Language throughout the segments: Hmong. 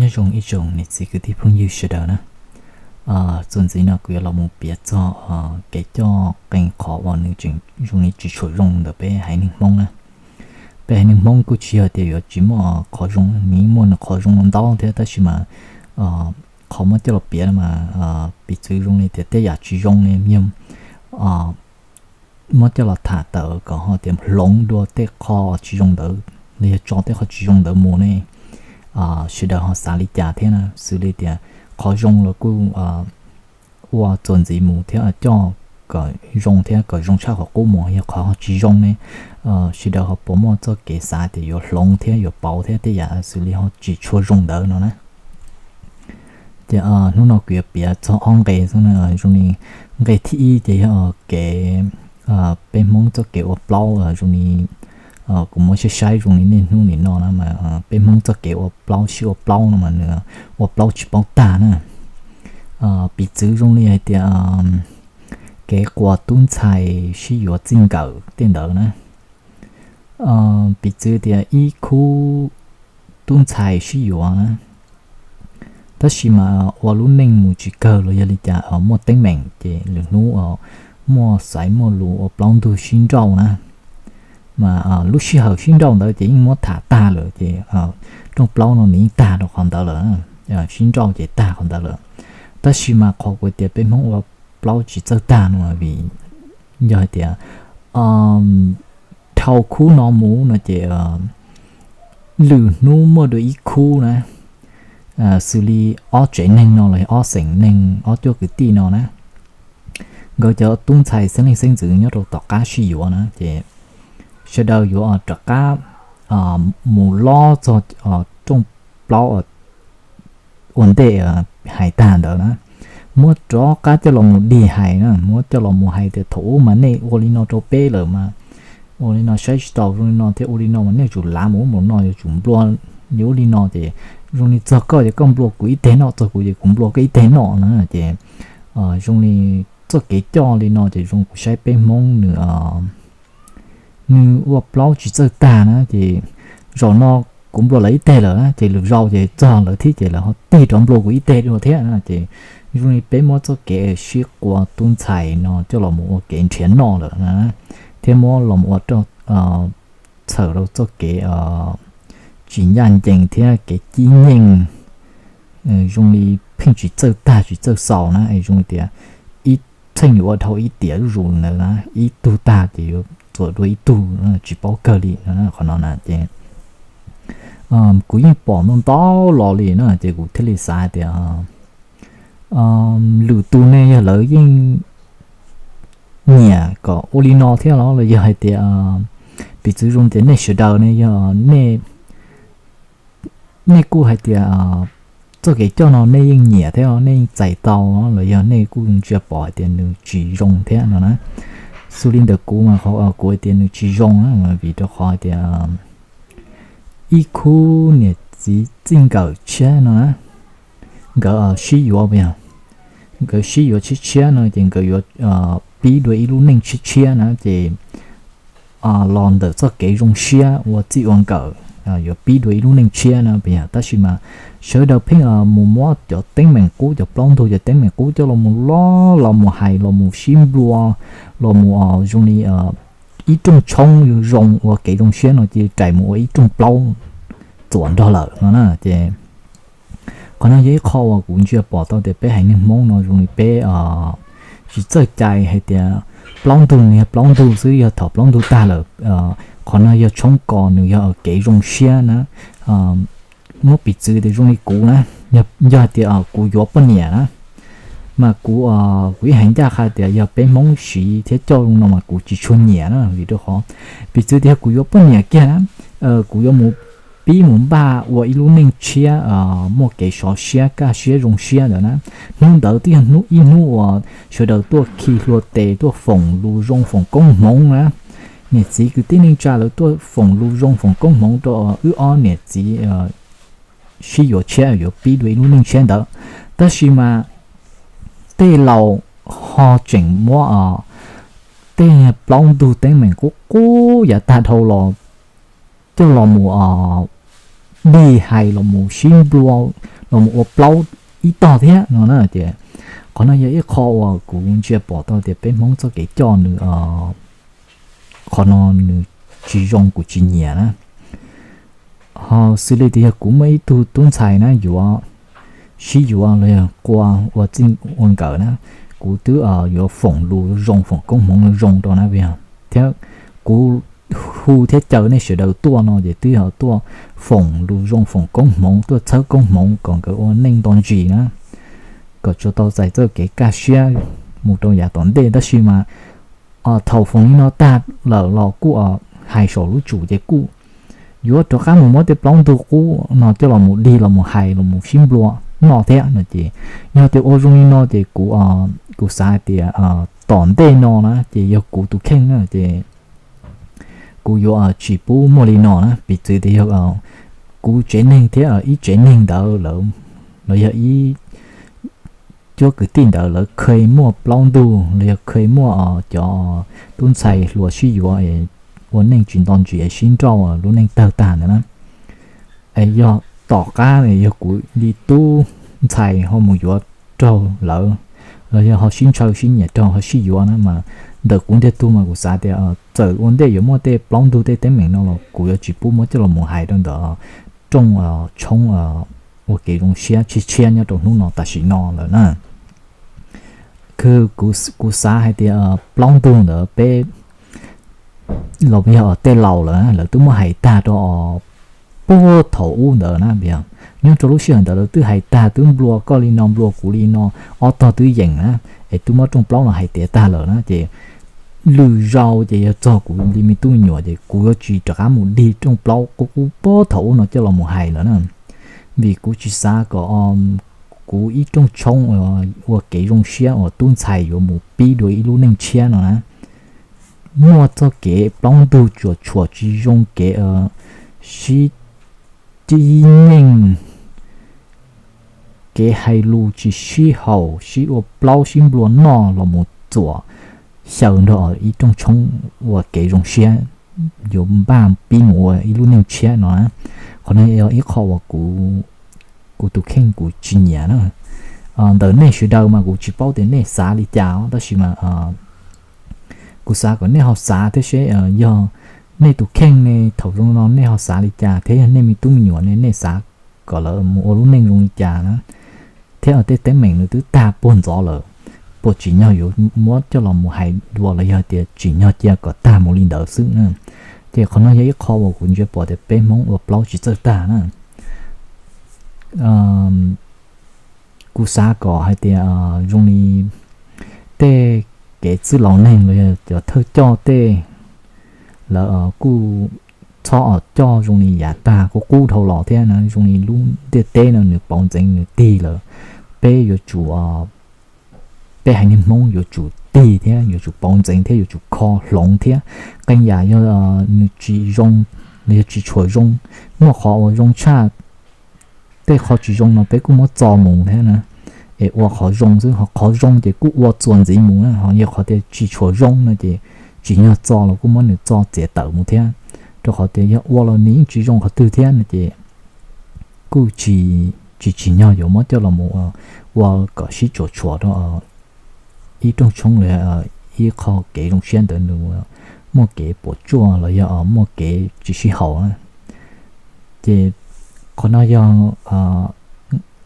Nyob zoo ib tsoom niam txiv kwv tij phooj ywg sawv daws na. Txuas ntxiv no kuv yuav los mus piav txog kev coj qee qhov uas nws tseem zoo li tsis tshua zoo ntawm peb haiv neeg Hmoob na. Peb haiv neeg Hmoob kuj tsis yog tias yuav tsis muaj qhov zoo, nws yeej muaj nws qhov zoo ntau thiab, tab sis mas qhov muab coj los piav mas piv txwv zoo li tias tej yam tsis zoo ne yog muab coj los tham tawm kom ho tias hloov dua tej qho tsis zoo ntawd, los yog tso tej qho tsis zoo ntawd mus ne, sawv daws ho xav li cas thiab na. Xws li tias qhov zoo los kuj ua txuas ntxiv mus thiab coj kom zoo thiab kom zoo tshaj qhov qub mus, yog qhov tsis zoo ne, sawv daws ho puas muaj txoj kev xav tias yuav hloov thiab yuav pauv thiab tej yam xws li ho tsis tshua zoo ntawd no na. Ces hnub no kuv yuav piav txog ob nqe xwb, zoo li nqe thib ib ces yog kev, peb Hmoob txoj kev ua plaub zoo li kuv muab saib saib zoo li niaj hnub nim no na mas peb Hmoob txoj kev ua plaub sib ua plaub no mas nws ua plaub tsis paub tag na. Piv txwv zoo li hais tias kev quas tub ntxhais sib yuav txij nkawm tej ntawd na. Piv txwv tias ib khub tub ntxhais sib yuav na, tab sis mas ua lub neej mus tsis kawg los yog li cas muaj teeb meem ces lwm hnub muaj xaiv muaj lus ua plaub ntug sib nrauj na. Mas lub sij hawm sib nrauj ntawd ces yeej muab tham tag lawm ces rooj plaub no nws yeej tag rau qhov ntawd lawm, sib nrauj ces tag qhov ntawd lawm. Tab sis mas qhov kuv tias peb Hmoob ua plaub tsis txawj tag no vim yog hais tias dhau khub no mus no ces lwm hnub muaj dua ib khub na, xws li ob tsev neeg no los ob xeem neeg ob cuab kwv tij no na, nkawd cov tub ntxhais xeeb leej xeeb ntxwv nyob rau tom qab sib yuav na ces sawv daws yuav rov qab mus lob txog rooj plaub ua ntej hais tag ntawd na, muab rov qab coj los mus dig hais na, muab coj los mus hais tias thaum ub mas nej ua li no rau peb lawm mas ua li no saib tsis taus zoo li no thiab ua li no mas nej tsum lav mus ub mus no yuav tsum nplua li ub li no ces zoo li txog koj ces koj nplua kuv ib teg noj, txog kuv ces kuv nplua koj ib teg noj na ces zoo li txoj kev coj li no ces zoo kuv saib peb Hmoob nws nws ua plaub tsis txawj tag na ces zaum no kuv nplua lawv ib teg lawm na ces lwm zaus ces txog lawv thiab ces lawv ho tig rov nplua kuv ib teg dua thiab na ces zoo li peb muab txoj kev sib quas tub ntxhais no coj los mus ua kev nrhiav noj lawm na, thiab muab los ua txhawm rau txoj kev tsis ncaj ncees thiab kev cib nyeej zoo li pheej tsis txawj tag tsis txawj xaus na, zoo li tias ib txheej yuav ua dhau ib tiam zuj zus ntawd na, ib tug tag ces yuav txuam dua ib tug tsis paub kawg li. Qhov no na ces kuv yeej pom ntau ntau los li na ces kuv thiaj li xav tias lwm tus ne yog lawv yeej nyiam kom ua li no thiab los los yog hais tias piv txwv zoo tias nej sawv daws ne yog nej kuj hais tias txoj kev coj no nej yeej nyiam thiab nej yeej txais tau los yog nej kuj ntsia pom hais tias nws tsis zoo thiab no na. Xws li ntawm kuv mas qhov kuv hais tias nws tsis zoo na vim rau qhov hais tias ib khub niam txiv txij nkawm tshiab no na, nkawd sib yuav, nkawd sib yuav tshiab tshiab no ces nkawd yuav pib dua ib lub neej tshiab tshiab na ces los ntawm txoj kev zoo siab ua txij ua nkawm yuav pib dua ib lub neej tshiab na. Tab sis mas sawv daws pheej mus muab cov teeb meem qub, cov plaub ntug cov teeb meem qub coj los mus lob los mus hais los mus sib nplua los mus zoo li ib rooj tshoob zoo ua kev zoo siab no cia li rais mus ua ib rooj plaub txuam nrog lawm no na ces qhov no yog ib qho uas kuv ntsia pom tau tias peb haiv neeg Hmoob no zoo li peb tsis txawj cai hais tias plaub ntug nws yog plaub ntug xwb, yog thaum plaub ntug tag lawm qhov no yog tshoob kos, nws yog kev zoo siab na. Muab piv txwv tias zoo li kuv na, yog hais tias kuv yuav poj niam na mas kuv, kuv ib haiv ncaj qha tias yog peb Hmoob siv thiab coj zoo no mas kuv tsis tshua nyiam na vim rau qhov piv txwv tias yog kuv yuav poj niam kiag na kuv yuav mus pib mus npaj ua ib lub neej tshiab muaj kev sov siab kaj siab zoo siab ntawd na. Hnub ntawd twb yog hnub ib hnub uas sawv daws tuaj khi hlua tes tuaj foom lus zoo foom koob hmoov na, niam txiv kwv tij neej tsa lawv tuaj foom lus zoo foom koob hmoov rau wb ob niam txiv sib yuav tshiab yuav pib dua ib lub neej tshiab ntawd. Tab sis mas tej laus ho tseem muab tej plaub ntug teeb meem qub qub yav tag dhau los coj los mus dig hais los mus sib nplua los mus ua plaub ib tog thiab no na. Ces qhov no yog ib qho uas kuv ntsia pom tau tias peb Hmoob txoj kev coj nws, qhov no nws tsis zoo, kuv tsis nyiam na. Ho xws li tias yog kuv muaj ib tug tub ntxhais na yuav, sib yuav los yog qua ua txij ua nkawm na, kuv twb yuav foom lus zoo, foom koob hmoov zoo rau na, thiab kuv hu thiab caw nej sawv daws tuaj no ces twb yog tuaj foom lus zoo, foom koob hmoov, tuaj txhawb koob hmoov kom nkawd ua neej nto ntsis na, kom tsuas tau txais txoj kev kaj siab mus rau yav tom ntej. Tab sis mas thaum foom li no tag lawm los kuj hais saum lub tsum ces kuj yuav rov qab mus muab tej plaub ntug qub no coj los mus dig, los mus hais, los mus sib nplua noj thiab no. Ces yog tias ua zoo li no ces kuv, kuv xav hais tias tom ntej no na ces yog kuv tus kheej na ces kuv yuav tsis pub muaj li no na. Piv txwv tias yog kuv tsev neeg thiab ib tsev neeg ntawd lawv, los yog ib cuab kwv tij ntawd lawv kheev muaj plaub ntug los yog kheev muaj cov tub ntxhais hluas sib yuav ua neej tsis nto ntsis es sib nrauj lub neej tawg tag ntawd na, es yog tom qab yog kuv li tub ntxhais ho mus yuav raug lawv, los yog ho sib ntshaw sib nyiam raug ho sib yuav na mas ntawm kuv ntiag tug mas kuv xav tias txawm ua ntej yuav muaj tej plaub ntug tej teeb meem no los kuv yuav tsis pub muab coj los mus hais rau ntawm rooj tshoob ua kev zoo siab tshiab tshiab nyob rau hnub no tam sim no lawm na. Kuv xav hais tias plaub ntug ntawd peb los yog tej laus lawm lawv twb muab hais tag rau puag thaum ub ntawd na. Nyob rau lub sij hawm ntawd lawv twb hais tag, twb nplua koj li no, nplua kuv li no, ob tog twb yeem na, es twb muab rooj plaub no hais tiav tag lawm na. Ces lwm zaus ces yog txog kuv li me tub me nyuam ces kuv yuav tsis rov qab mus dig rooj plaub qub qub puag thaum ub no coj los mus hais lawm na. Vim kuv tsis xav kom kuv ib rooj tshoob ua kev zoo siab uas tub ntxhais yuav mus pib dua ib lub neej tshiab no na. Muaj txoj kev plaub ntug tsuam tshuam tsis zoo, kev sib cib nyeej, kev hais lus tsis sib haum, sib ua plaub sib nplua noj los mus txuam xyaw nrog ib rooj tshoob ua kev zoo siab yuav npaj pib mus ua ib lub neej tshiab no. Qhov no yog ib qho uas kuv tus kheej kuv tsis nyiam na. Ntawm nej sawv daws mas kuv tsis paub tias nej xav li cas os, tab sis mas kuv xav kom nej ho xav thiab seb yog nej tus kheej ne thaum zoo no nej ho xav li cas, thiab yog nej me tub me nyuam ne nej xav kom lawv mus ua lub neej zoo li cas na, thiab tej teeb meem nws twb tag puag ntxov lawm, puas tsim nyog yuav muab coj los mus hais dua los yog tias tsim nyog cia kom tag mus li ntawd xwb na. Ces qhov no yog ib qho uas kuv ntsia pom tias peb Hmoob ua plaub tsis txawj tag na. Kuv xav kom hais tias zoo li tej kev txwj laus neeg los yog cov thawj coj tej, lawv kuj txhob coj zoo li yav tag qub qub dhau los thiab na, zoo li lub ntiaj teb no nws pauv ntxeev nws tig lawm, peb yuav tsum, peb haiv neeg Hmoob yuav tsum tig thiab yuav tsum pauv ntxeev thiab yuav tsum kho hloov thiab. Qee yam yog nws tsis zoo los yog tsis tshua zoo, muaj qhov uas zoo tshaj tej qho tsis zoo no peb kuj muab txo mus thiab na, es ua qhov zoo xwb, ho qhov zoo ces kuj ua txuas ntxiv mus na, ho yog qhov tias tsis tshua zoo no ces tsim nyog txo los kuj muab nws txo txiav tawm mus thiab, rau qhov tias yog ua los nws yeej tsis zoo qhov twg thiab no ces kuj tsis tsim nyog yuav muab coj los mus ua kom sib tsuam tshuam rau ib rooj tshoob los ib qho kev zoo siab ntawd nws muaj kev puas tsuaj los yog muaj kev tsis sib haum na. Ces qhov no yog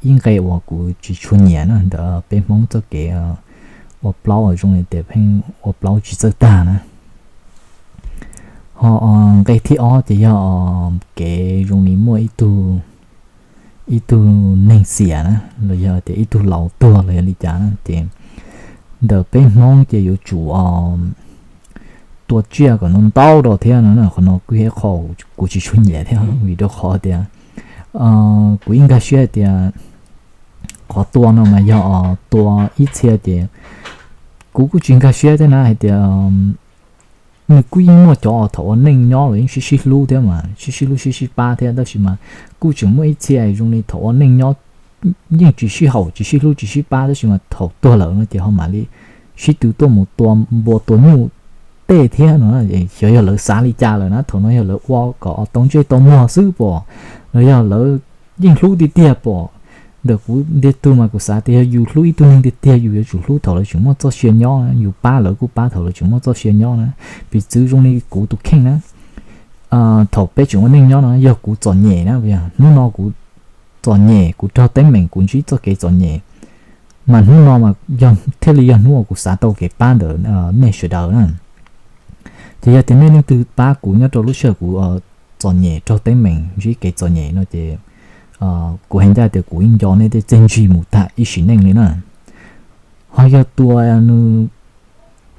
ib nqe uas kuv tsis tshua nyiam na ntawm peb Hmoob txoj kev ua plaub, zoo li tias pheej ua plaub tsis txawj tag na. Ho nqe thib ob ces yog kev zoo li muaj ib tug neeg xiam na los yog tias ib tug laus tuag los yog li cas na, ces ntawm peb Hmoob ces yuav tsum tua tsiaj kom ntau ntau rau thiab no. Qhov no kuj yog ib qho kuv tsis tshua nyiam thiab vim rau qhov tias kuv yeej nkag siab hais tias qhov tua no mas yog tua ib txhia ces kuv kuj tsis nkag siab thiab na hais tias nws kuj yeej muaj cov thaum ua neej nyob los yeej sib sib hlub thiab mas sib sib hlub sib sib pab thiab, tab sis mas kuj tseem muaj ib txhia zoo li thaum ua neej nyob yeej tsis sib haum tsis sib hlub tsis sib pab, tab sis mas thaum tuag lawm no ces ho mam li sib tw tuaj mus tua npua tua nyuj tej thiab no. Xyov yog lawv xav li cas lawm na, thaum no yog lawv ua kom tau ntsej tau muag xwb pom los yog lawv yeej hlub tiag tiag pom. Ntawm kuv ntiag tug mas kuv xav tias yog yus hlub ib tug neeg tiag tiag yus yuav tsum hlub thaum lawv tseem muaj txoj sia nyob, yus pab lawv kuj pab thaum lawv tseem muaj txoj sia nyob na. Piv txwv zoo li kuv tus kheej na, thaum peb tseem ua neej nyob no yog kuv txom nyem na, hnub no kuv txom nyem, kuv raug teeb meem, kuv ntsib txoj kev txom nyem, mas hnub no thiaj li yog hnub uas kuv xav tau kev pab ntawm nej sawv daws na. Ces yog tias nej leej twg pab kuv nyob rau lub sij hawm kuv txom nyem raug teeb meem ntsib kev txom nyem no ces kuv hais ncaj tias kuv yeej nco nej tej txiaj ntsig mus tag ib sim neej li na. Ho yog tus nws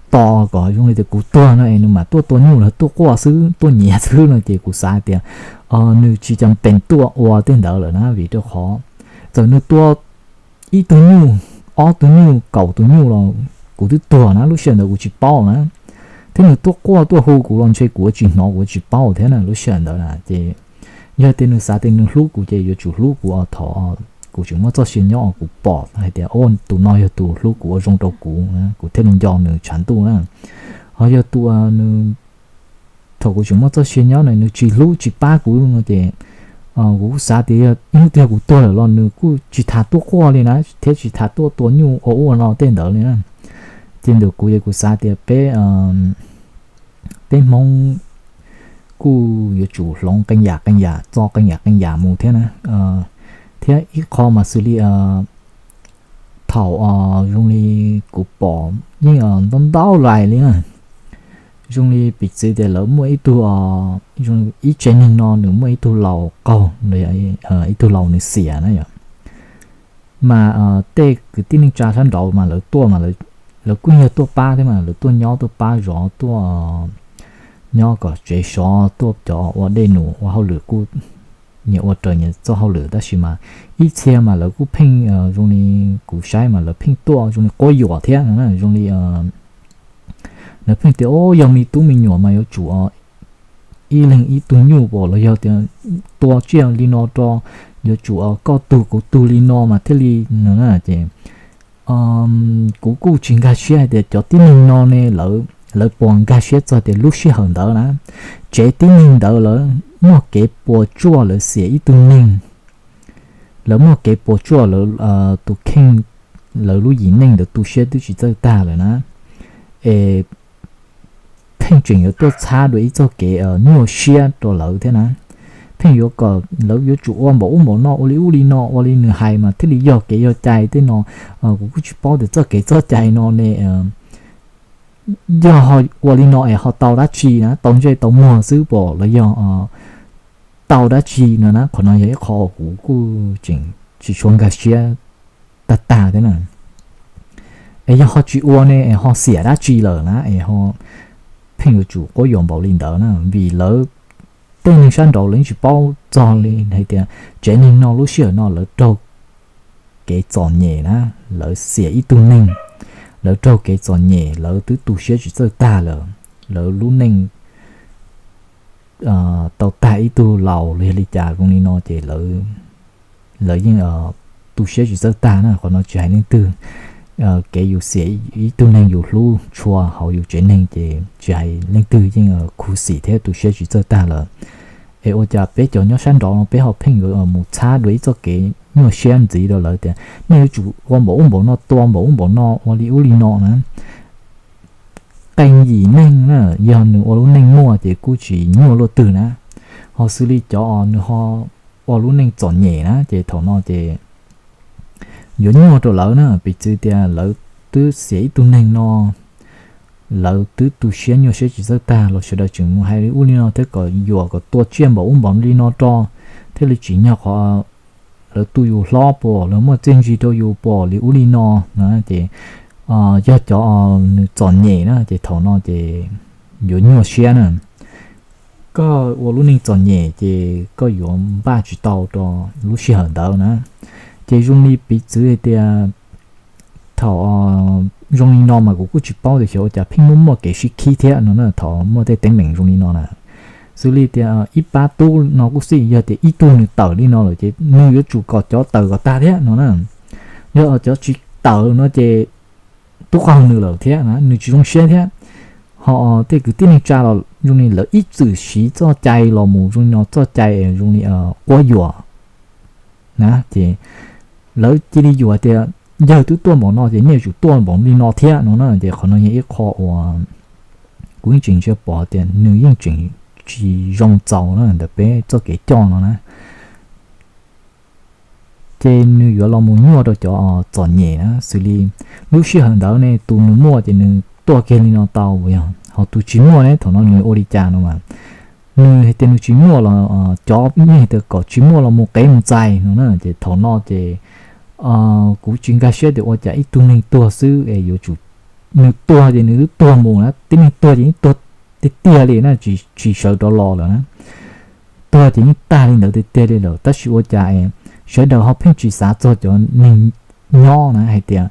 tos kom zoo li tias kuv tuag no es nws mam tuaj tua nyuj los tuaj quaj xwb tuaj nyiav xwb no ces kuv xav tias nws tsis cam pees tuaj ua tej ntawd lawm na, vim rau qhov txawm nws tua ib tug nyuj, ob tug nyuj, kaum tus nyuj los kuv twb tuag na, lub sij hawm ntawd kuv tsis paub na. Thiab nws tuaj quaj tuaj hu kuv los ntshe kuv tsis hnov, kuv tsis paub thiab na lub sij hawm ntawd na. Ces yog tias nws xav tias nws hlub kuv ces yuav tsum hlub kuv thaum kuv tseem muaj txoj sia nyob, kuv pom hais tias tus no yog tus hlub kuv ua zoo rau kuv, kuv thiaj li nco nws tshav ntuj na. Ho yog tus nws thaum kuv tseem muaj txoj sia nyob na nws tsis hlub tsis pab kuv no ces kuv kuj xav tias yog ib hnub twg kuv tuag lawm los nws kuj tsis tas tuaj quaj li na thiab tsis tas tuaj tua nyuj ua ub ua no tej ntawd li na. Ces ntawm kuv es kuv xav tias peb peb Hmoob kuj yuav tsum hloov qee yam qee yam, txo qee yam qee yam mus thiab na. Thiab ib qho mas xws li thaum zoo li kuv pom yeej ntau ntau lais li na, zoo li piv txwv tias lawv muaj ib tug, ib tsev neeg no nws muaj ib tug laus qaug, ib tug laus nws xiam na yom. Mas tej kwv tij neej tsa sab nraud mas lawv tuaj mas lawv kuj yog tuaj pab thiab mas lawv tuaj nyob tuaj pab zov tuaj nyob kom tsev sov, tuaj cov ua dej num ua hauj lwm kuj nyias ua raws nyias txoj hauj lwm tab sis mas ib txhia mas lawv kuj pheej zoo li kuv saib mas lawv pheej tuaj zoo li quab yuam thiab zoo li lawv pheej tias o yog me tub me nyuam mas yuav tsum ib leeg ib tug nyuj pom los yog tias tua tsiaj li no rau, yuav tsum koj tug kuv tug li no mas thiaj li no na. Ces kuv kuj tsis nkag siab hais tias cov tib neeg no ne lawv puas nkag siab txog tias lub sij hawm ntawd na tsev tib neeg ntawd lawv muaj kev puas tsuaj lawv xiam ib tug neeg, lawv muaj kev puas tsuaj lawv tus kheej, lawv lub yim neej ntawd tu siab twb tsis txawj tag lawm na, es pheej tseem yuav tuaj txhab dua ib txoj kev nyuaj siab rau lawv thiab na. Pheej yuav kom lawv yuav tsum ua npaum ub npaum no ua li ub li no ua li nws hais mas thiaj li yog kev yog cai tej no. Kuv kuj tsis paub tias txoj kev txoj cai no ne yog ua li no es ho tau dab tsi na, tau ntsej tau muag xwb pom los yog tau dab tsi no na. Qhov no yog ib qho kuv kuj tseem tsis tshua nkag siab tag tag thiab na. Es yog ho tsis ua ne es ho xiam dab tsi lawm na es ho pheej yuav tsum quab yuam npaum li ntawd na, vim lawv tej neeg sab nraud lawv yeej tsis paub txog li hais tias tsev neeg no lub sij hawm no lawv raug kev txom nyem na, lawv xiam ib tug neeg, lawv raug kev txom nyem lawv twb tu siab tsis txawj tag lawm, lawv lub neej tau tag ib tug laus los yog li cas zoo li no ces lawv yeej tu siab tsis txawj tag na. Qhov no tsis hais leej twg, kev yus xiam ib tug neeg yus hlub tshua hauv yus tsev neeg ces tsis hais leej twg yeej khuv xim thiab tu siab tsis txawj tag lawm. Es ua cas peb cov nyob sab nraud no peb ho pheej yuav mus txhab dua ib txoj kev nyuaj siab ntxiv rau lawv tias nej yuav tsum ua npaum ub npaum no, tua npaum ub npaum no, ua li ub li no na. Qee yim neeg na, yog nws ua lub neej muaj ces kuj tsis nyuaj luaj twg na. Ho xws li cov nws ho ua lub neej txom nyem na ces thaum no ces yuav nyuaj rau lawv na. Piv txwv tias lawv twb xiam ib tug neeg no, lawv twb tu siab nyuaj siab tsis txawj tag los sawv daws tseem mus hais li ub li no thiab kom yuam kom tua tsiaj npaum ub npaum li no rau, thiaj li tsim nyog qhov lawv tu yus hlob pom, lawv muaj txiaj ntsig rau yus pom li ub li no na. Ces yog cov nws txom nyem na ces thaum no ces yuav nyuaj siab na. Koj ua lub neej txom nyem ces koj yuav npaj tsis tau rau lub sij hawm ntawd na. Ces zoo li piv txwv hais tias thaum zoo li no mas kuv kuj tsis paub tias xyov ua cas pheej muaj muaj kev sib khib thiab no na, thaum muaj tej teeb meem zoo li no na. Xws li tias ib pab tub no kuj xij, yog tias ib tug nws tawm li no lawm ces nws yuav tsum kom cov tawm kom tag thiab no na. Yog cov tsis tawm no ces tub qaug nws lawm thiab na, nws tsis zoo siab thiab. Ho tej kwv tij neej tsa los zoo li lawv ib txwm siv txoj cai los mus zoo li no, txoj cai zoo li quab yuam na, ces lawv cia li yuam tias yawg twb tuaj npaum no ces nej yuav tsum tuaj npaum li no thiab no na. Ces qhov no yog ib qho uas kuv yeej tseem ntsia pom tias nws yeej tseem tsis zoo txaus na ntawm peb txoj kev coj no na. Ces nws yuav los mus nyuaj rau cov txom nyem na, xws li lub sij hawm ntawd ne tus nws muaj ces nws tuaj kiag li no tau, yog ho tus tsis muaj ne thaum no nws ua li cas no mas, nws hais tias nws tsis muaj los cov yeej hais tias kom tsis muaj los mus qev mus txais no na. Ces thaum no ces kuv tsis nkag siab tias ua cas ib tug neeg tuag xwb es yuav tsum, nws tuag ces nws twb tuag mus na, tib neeg tuag ces yeej tuag tiag tiag li na, tsis sawv rov los lawm na. Tuag ces yeej tag li ntawd tiag tiag li lawm, tab sis ua cas sawv daws ho pheej tsis xav txog cov neeg nyob na, hais tias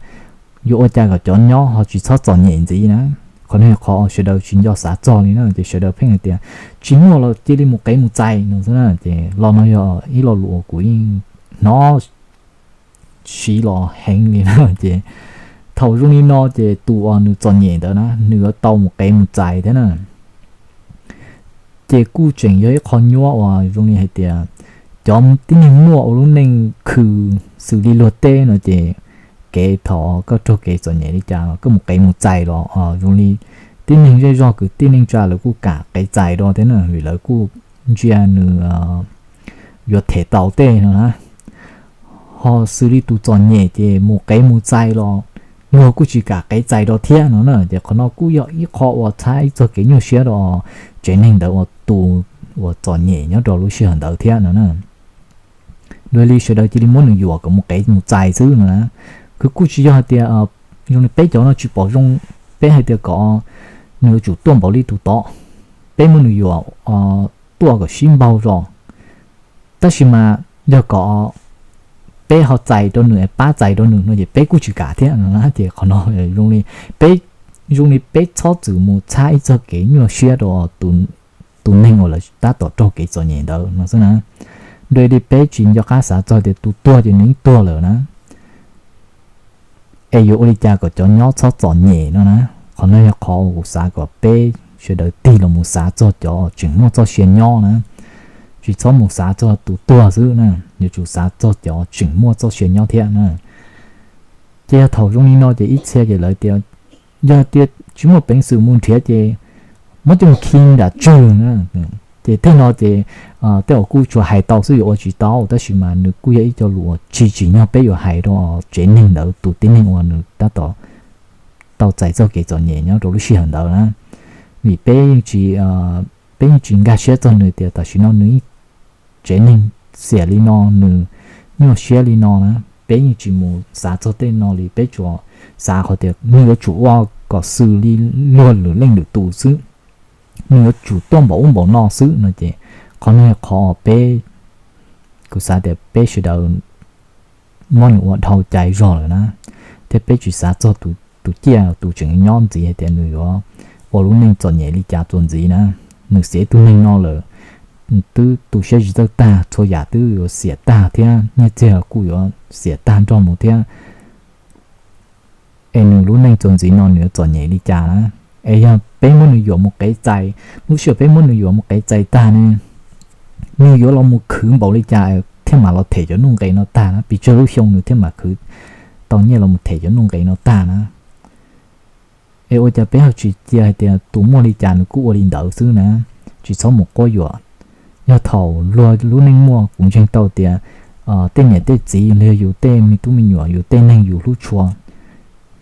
yuav ua cas kom cov nyob ho tsis txhob txom nyem ntxiv na. Qhov no yog qhov sawv daws tsis nco xav txog li na, ces sawv daws pheej hais tias tsis muaj los cia li mus qev mus txais no xwb na. Ces lo no yog ib lo lus uas kuv yeej hnov siv los heev li na. Ces thaum zoo li no ces tus uas nws txom nyem ntawd na nws yuav tau mus qev mus txais thiab na. Ces kuj tseem yog ib qho nyuaj uas zoo li hais tias cov tib neeg muaj ua lub neej khwv xws li luag teb no ces kev thaum koj raug kev txom nyem li cas los koj mus qev mus txais los zoo li tib neeg zej zog kwv tij neej tsa lawv kuj kam qev txais rau thiab na, vim lawv kuj ntsia nws yuav them tau tej no na. Ho xws li tus txom nyem ces mus qev mus txais los luag kuj tsis kam qev txais rau thiab no na. Ces qhov no kuj yog ib qho uas txhab ib txog kev nyuaj siab rau tsev neeg ntawd uas tus uas txom nyem nyob rau lub sij hawm ntawd thiab no na. Dua li sawv daws cia li muab nws yuam kom mus qev mus txais xwb no na. Kuj kuj tsis yog hais tias zoo li peb cov no tsis pom zoo, peb hais tias kom nws yuav tsum tuaj npaum li tus tod, peb muab nws yuam tuaj kom sib npaug zos. Tab sis mas yog kom peb ho txais rau nws es pab txais rau nws no ces peb kuj tsis kam thiab no na. Ces qhov no zoo li peb, zoo li peb txhob txwm mus txhab ib txog kev nyuaj siab rau tus neeg uas lawv tab tom raug kev txom nyem ntawd no xwb na. Dua li peb tsis nco qab xav txog tias tus tuag ces nws yeej tuag lawm na, es yuav ua li cas kom cov nyob txhob txom nyem no na. Qhov no yog qhov uas kuv xav kom peb sawv daws tig los mus xav txog cov tseem muaj txoj sia nyob na, tsis txhob mus xav txog tus tuag xwb na, yuav tsum xav txog cov tseem muaj txoj sia nyob thiab na. Ces yog thaum zoo li no ces ib txhia ces lawv tias yog tias tsis muaj peev xwm mus nrhiav ces muab coj mus khi nram tswg na. Ces tej no ces tej uas kuj tsuas hais tau xwb yuav ua tsis tau, tab sis mas nws kuj yog ib co lus uas tsis tsim nyog peb yuav hais rau tsev neeg ntawd tus tib neeg uas nws tab tom tau txais txoj kev txom nyem nyob rau lub sij hawm ntawd na. Vim peb yeej tsis, peb yeej tsis nkag siab txog nws tias tam sim no nws tsev neeg xiam li no, nws nyuaj siab li no na, peb yeej tsis mus xav txog tej no li, peb tsuas xav qhov tias nws yuav tsum ua kom xws li luag lwm leej lwm tus xwb, nws yuav tsum tuaj npaum ub npaum no xwb no ces qhov no yog qhov peb, kuv xav tias peb sawv daws muab nws ua dhau cai zog lawm na, thiab peb tsis xav txog tus ciaj tus tseem nyob ntxiv hais tias nws yuav ua lub neej txom nyem li cas txuas ntxiv na. Nws xiam ib tug neeg no lawm, twb tu siab tsis txawj tag, txhua yam twb yuav xiam tag thiab, nyiaj txiag kuj yuav xiam tag nrog mus thiab. Es nws lub neej txuas ntxiv no nws yuav txom nyem li cas na? Es yog peb muab nws yuam mus qev txais, lub sij hawm peb muab nws yuam mus qev txais tag ne, nws yuav los mus khwv npaum li cas thiaj mam los them cov nuj nqes no tag na? Pes tsawg lub xyoo nws thiaj mam khwv tau nyiaj los mus them cov nuj nqes no tag na? Es ua cas peb ho tsis cia hais tias tus muaj li cas nws kuj ua li ntawd xwb na, tsis txhob mus quab yuam. Yog thaum luag lub neej muaj, kuv ntseeg tau tias tej niam tej txiv los yog yus tej me tub me nyuam, yus tej neeg yus hlub tshua,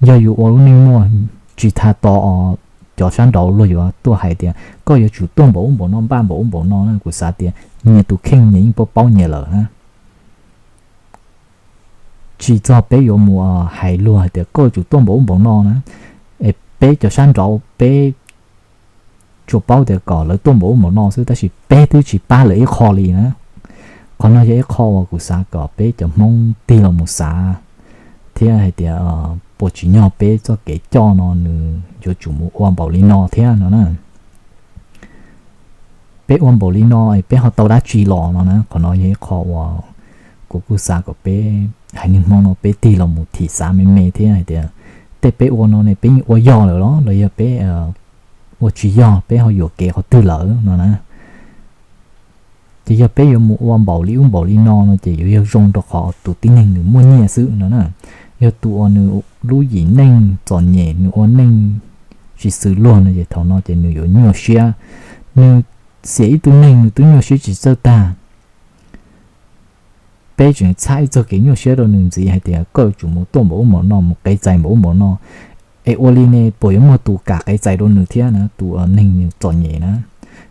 yog yus ua lub neej muaj, tsis tas tos cov sab nraud luag yuav tuaj hais tias koj yuav tsum tuaj npaum ub npaum no, npaj npaum ub npaum no na, kuv xav tias nyias tus kheej nyias yeej paub paub nyias lawm na. Tsis txog peb yuav mus hais luag hais tias koj yuav tsum tuaj npaum ub npaum no na, es peb cov sab nraud peb tsuas paub tias kom lawv tuaj npaum ub npaum no xwb, tab sis peb twb tsis pab lawv ib qho li na. Qhov no yog ib qho uas kuv xav kom peb cov Hmoob tig los mus xav thiab hais tias puas tsim nyog peb txoj kev coj no nws yuav tsum mus ua npaum li no thiab no na. Peb ua npaum li no es peb ho tau dab tsi los no na? Qhov no yog ib qho uas kuv kuj xav kom peb haiv neeg Hmoob no peb tig los mus thim xav me me thiab hais tias tej peb ua no ne peb yeej ua yog lawm los los yog peb ua tsis yog, peb ho yuam kev qhov twg lawm no na. Ces yog peb yuav mus ua npaum li ub npaum li no no ces yuav yog zoo rau qhov tus tib neeg nws muaj nyiaj xwb no na. Yog tus uas nws lub yim neej txom nyem, nws ua neej tsis xws luag no ces thaum no ces nws yuav nyuaj siab. Nws xiam ib tug neeg nws twb nyuaj siab tsis txawj tag, peb tseem txhab ib txoj kev nyuaj siab rau nws ntxiv hais tias koj yuav tsum mus tuaj npaum ub npaum no, mus qev txais npaum ub npaum no, es ua li ne puas yuav muaj tus kam qev txais rau nws thiab na, tus neeg nws txom nyem na.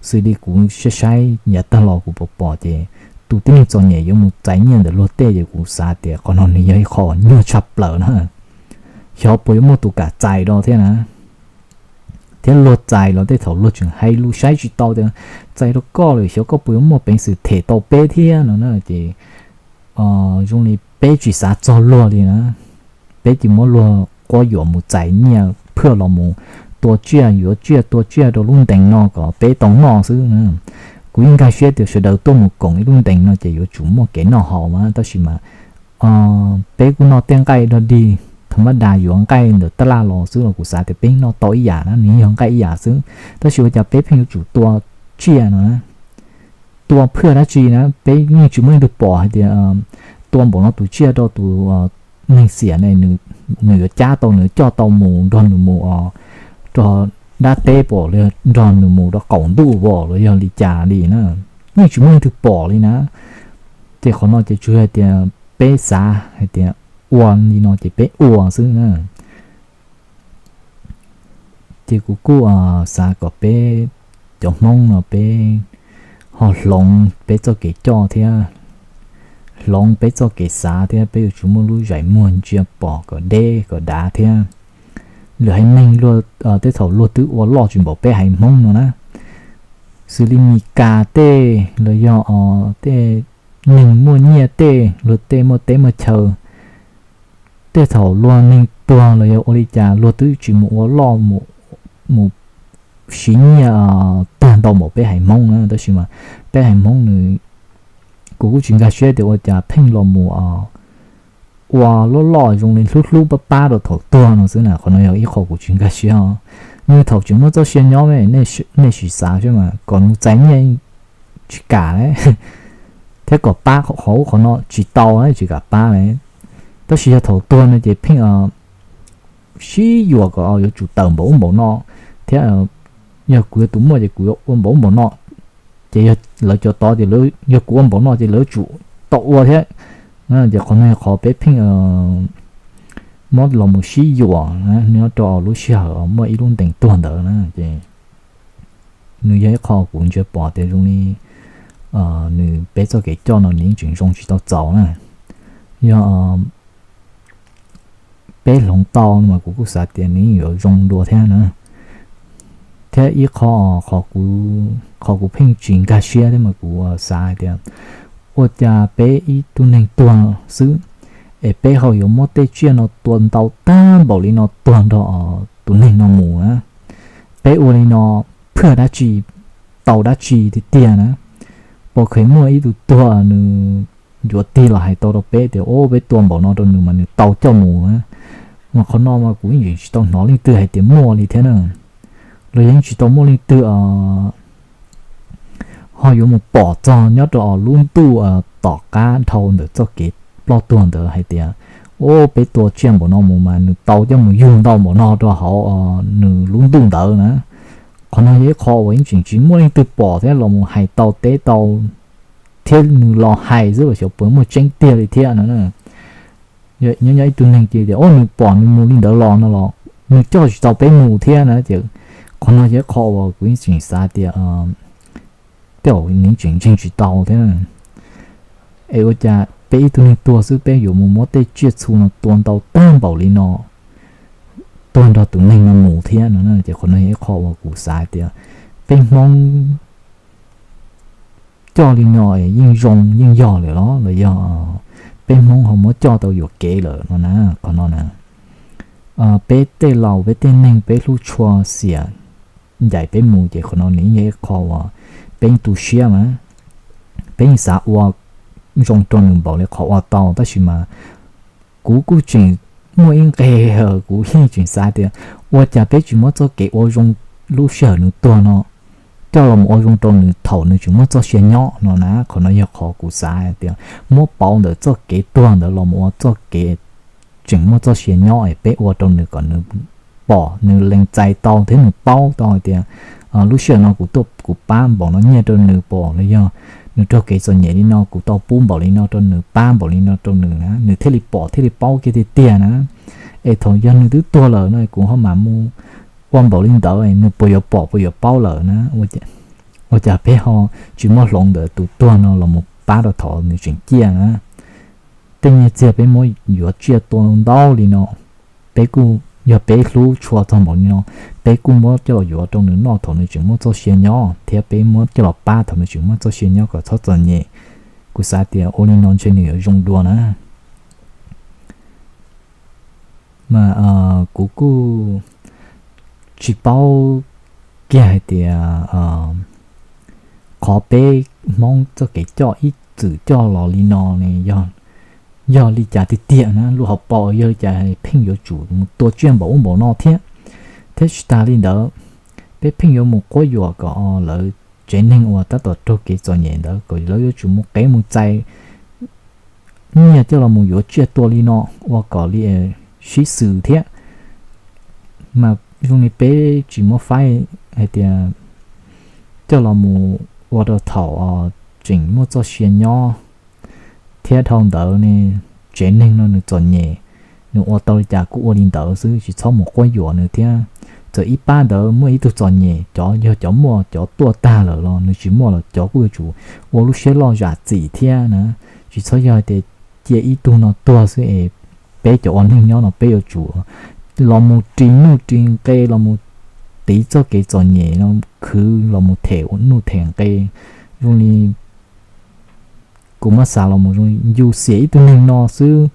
Xws li kuv saib saib yav tag los kuv pom pom ces tus tib neeg txom nyem yuav mus txais nyiaj ntawm luag tej ces kuv xav tias qhov no nws yog ib qho nyuaj tshaj plaws na. Xyov puas yuav muaj tus kam txais rau thiab na. Thiab luag txais los tej thaum luag tseem hais lus saib tsis tau tias txais rau koj lawm xyov koj puas yuav muaj peev xwm them tau peb thiab no na. Ces zoo li peb tsis xav txog luag li na. Peb cia muab luag quab yuam mus txais nyiaj phaj los mus tua tsiaj, yuav tsiaj tua tsiaj rau lub ntees no kom peb tau noj xwb. Kuv yeej nkag siab tias sawv daws tuaj mus koom ib lub ntees no ces yuav tsum muaj kev noj haus mas, tab sis mas peb kuj noj tej nqaij dog dig, thaum mab das yuav nqaij ntawm tab laj los xwb los kuv xav tias peb noj tau ib yam na, nws yog nqaij ib yam xwb. Tab sis ua cas peb pheej yuav tsum tua tsiaj no na, tua phaj dab tsi na, peb yeej tsis muaj leej twg pom hais tias tua npaum no tus tsiaj rau tus neeg xiam ne, nws yuav cab tau, nws coj tau mus nrog nws mus rau dab teb pom los nrog nws mus rau qaum ntuj pom los yog li cas li na, yeej tsis muaj leej twg pom li na. Ces qhov no ces tsuas hais tias peb xav hais tias ua li no ces peb ua xwb na. Ces kuv kuj xav kom peb cov Hmoob no peb ho hloov peb txoj kev coj thiab, hloov peb txoj kev xav thiab, peb yuav tsum muaj lub zais muag ntsia pom kom deb kom dav thiab. Lwm haiv neeg luag tej thaum luag twb ua loj tsis npaum peb haiv Hmoob no na, xws li Mis Kas tej los yog tej neeg muaj nyiaj tej, luag tej muaj teb muaj chaw, tej thaum luag neeg tuag los yog ua li cas luag twb tsis mus ua loj mus siv nyiaj tag ntau npaum peb haiv Hmoob na, tab sis mas peb haiv Hmoob nws, kuv kuj tsis nkag siab tias ua cas pheej los mus ua loj loj zoo li hlub hlub pab pab rau thaum tuag no xwb na. Qhov no yog ib qho kuv tsis nkag siab os. Nws thaum tseem muaj txoj sia nyob, nej sim xav saib mas, kom mus txais nyiaj tsis kam li, thiab kom pab qhov ub qhov no tsis tau, tsis kam pab li. Tab sis yog thaum tuag no ces pheej sib yuam kom yuav tsum tawm npaum ub npaum no, thiab yog kuv yog tus muaj ces kuv yuav ua npaum ub npaum no, ces yog lawv cov tod ces yog kuv ua npaum no ces lawv yuav tsum tau ua thiab. Ces qhov no yog qhov peb pheej muab los mus sib yuam nyob rau lub sij hawm muaj ib lub ntees tuag ntawd na. Ces nws yog ib qho kuv ntsia pom tias zoo li nws peb txoj kev coj no nws yeej tseem zoo tsis tau txaus na. Yog peb hloov tau no mas kuv kuj xav tias nws yeej yuav zoo dua thiab na. Thiab ib qho, qhov kuv pheej tsis nkag siab thiab mas kuv xav hais tias ua cas peb ib tug neeg tuag xwb es peb ho yuav muab tej tsiaj no tua ntau tag npaum li no tuag nrog tus neeg no mus na. Peb ua li no phaj dab tsi, tau dab tsi tiag tiag na? Puas kheev muaj ib tug tuag nws yuav tig los hais tau rau peb tias o peb tua npaum no rau nws mas nws tau coj mus na? Mas qhov no mas kuv yeej tsis tau hnov leej twg hais tias muaj li thiab na. Los yeej tsis tau muaj leej twg ho yuav mus pom txog nyob rau lub ntuj tom qab dhau ntawm txoj kev ploj tuag ntawd hais tias o peb tua tsiaj npaum no mus mas nws tau coj mus yug ntau npaum no rau hauv nws lub ntuj ntawd na. Qhov no yog ib qho uas yeej tseem tsis muaj leej twg pom thiab los mus hais tau teb tau, thiab nws los hais xwb los xyov puas muaj tseeb tiag li thiab no. Nyob nyob ib tug neeg ces tias o nws pom nws mus li ntawd los no los nws coj tsis tau peb mus thiab na. Ces qhov no yog ib qho uas kuv yeej tseem xav tias tej zaum nws tseem ntseeg tsis tau thiab. Es ua cas peb ib tug neeg tuag xwb peb yuav mus muab tej tsiaj txhu no tua ntau tag npaum li no tuag nrog tus neeg no mus thiab no? Ces qhov no yog ib qho uas kuv xav tias peb Hmoob coj li no yeej zoo yeej yog lawm los los yog peb Hmoob ho muab coj tau yuam kev lawm no na. Qhov no na, peb tej laus peb tej neeg peb hlub tshua xiam ncaim peb mus ces qhov no nws yog ib qho uas peb tu siab mas peb yeej xav ua zoo rau nws npaum li qhov ua tau, tab sis mas kuv kuj tseem muaj ib nqe, kuv yeej tseem xav tias ua cas peb tsis muab txoj kev ua zoo lub sij hawm nws tuag no coj los ua zoo rau nws thaum nws tseem muaj txoj sia nyob no na. Qhov no yog qhov kuv xav hais tias muab pauv ntawm txoj kev tuag ntawd los ua txoj kev tseem muaj txoj sia nyob es peb ua rau nws kom nws pom, nws lees txais tau thiab nws paub tau hais tias lub sij hawm no kuv tuaj kuv pab npaum no nyiaj rau nws pom los yog nws raug kev txom nyem li no kuv tau pub npaum li no rau nws, pab npaum li no rau nws na, nws thiaj li pom thiaj li paub kiag tiag tiag na. Es thaum yog nws twb tuag lawm no kuv ho mam mus ua npaum li ntawd nws puas yuav pom puas yuav paub lawm na. Ua cas peb ho tsis muab hloov ntawm tus tuag no los mus pab rau thaum nws tseem ciaj na. Tej nyiaj txiag peb muab yuav tsiaj tua ntau li no, peb kuj, yog peb hlub tshua txog npaum li no, peb kuj muab coj los yuav rau nws noj thaum nws tseem muaj txoj sia nyob thiab peb muab coj los pab thaum nws tseem muaj txoj sia nyob kom txhob txom nyem. Kuv xav tias ua li no ntshe nws yuav zoo dua na. Mas kuv kuj tsis paub kiag hais tias qhov peb Hmoob txoj kev coj ib txwm coj los li no ne yog li cas tiag tiag na, lub hauv paus yog li cas pheej yuav tsum mus tua tsiaj npaum ub npaum no thiab. Thiab tsis tas li ntawd, peb pheej yuav mus quab yuam kom lawv tsev neeg uas tab tom raug kev txom nyem ntawd kom lawv yuav tsum mus qev mus txais nyiaj coj los mus yuav tsiaj tua li no ua kom li sib xws thiab. Mas zoo li peb tsis muab faib hais tias coj los mus ua rau thaum tseem muaj txoj sia nyob thiab dhau ntawd ne tsev neeg no nws txom nyem, nws ua tau li cas kuj ua li ntawd xwb, tsis txhob mus quab yuam nws thiab. Txawm ib pab ntawd muaj ib tug txom nyem, cov yog cov muaj cov tuaj tag lawm los nws tsis muaj los cov kuj yuav tsum ua lub siab loj zam txim thiab na. Tsis txhob yog tias cia ib tug no tuag xwb es peb cov ua neeg nyob no peb yuav tsum los mus ris nuj ris nqe los mus tiv txoj kev txom nyem no, khwv los mus them ua nuj them nqe. Zoo li kuv muab xav los mus zoo li yus xiam ib tug neeg no xwb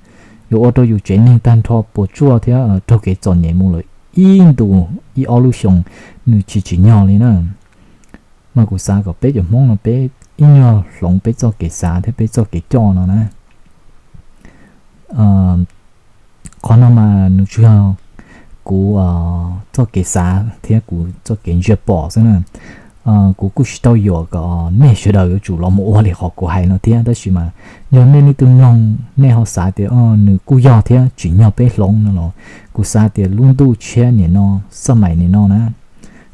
yuav ua rau yus tsev neeg tag nrho puas tsuaj thiab raug kev txom nyem mus lawm ib ntus ib ob lub xyoos, nws tsis tsim nyog li na. Mas kuv xav kom peb cov Hmoob no peb ib nyuag hloov peb txoj kev xav thiab peb txoj kev coj no na. Qhov no mas nws tsuas yog kuv txoj kev xav thiab kuv txoj kev ntsia pom xwb na. Kuv kuj tsis tau yuam kom nej sawv daws yuav tsum los mus ua li qhov kuv hais no thiab, tab sis mas yog nej leej twg mloog nej ho xav tias nws kuj yog thiab tsim nyog peb hloov no los kuv xav tias lub ntuj tshiab nim no, xaj mais nim no na,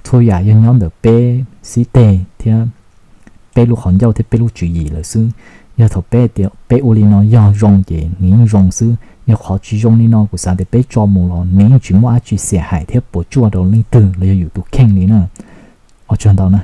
txhua yam yog nyob ntawm peb xib teg thiab peb lub qhov ncauj thiab peb lub tswv yim lawm xwb. Yog thaum peb tias peb ua li no yog zoo ces nws yeej zoo xwb, yog qhov tsis zoo li no kuv xav tias peb tso mus los nws yeej tsis muaj dab tsi xiam hais thiab puas tsuaj rau leej twg los yog yus tus kheej li na. Ua tsaug ntau na.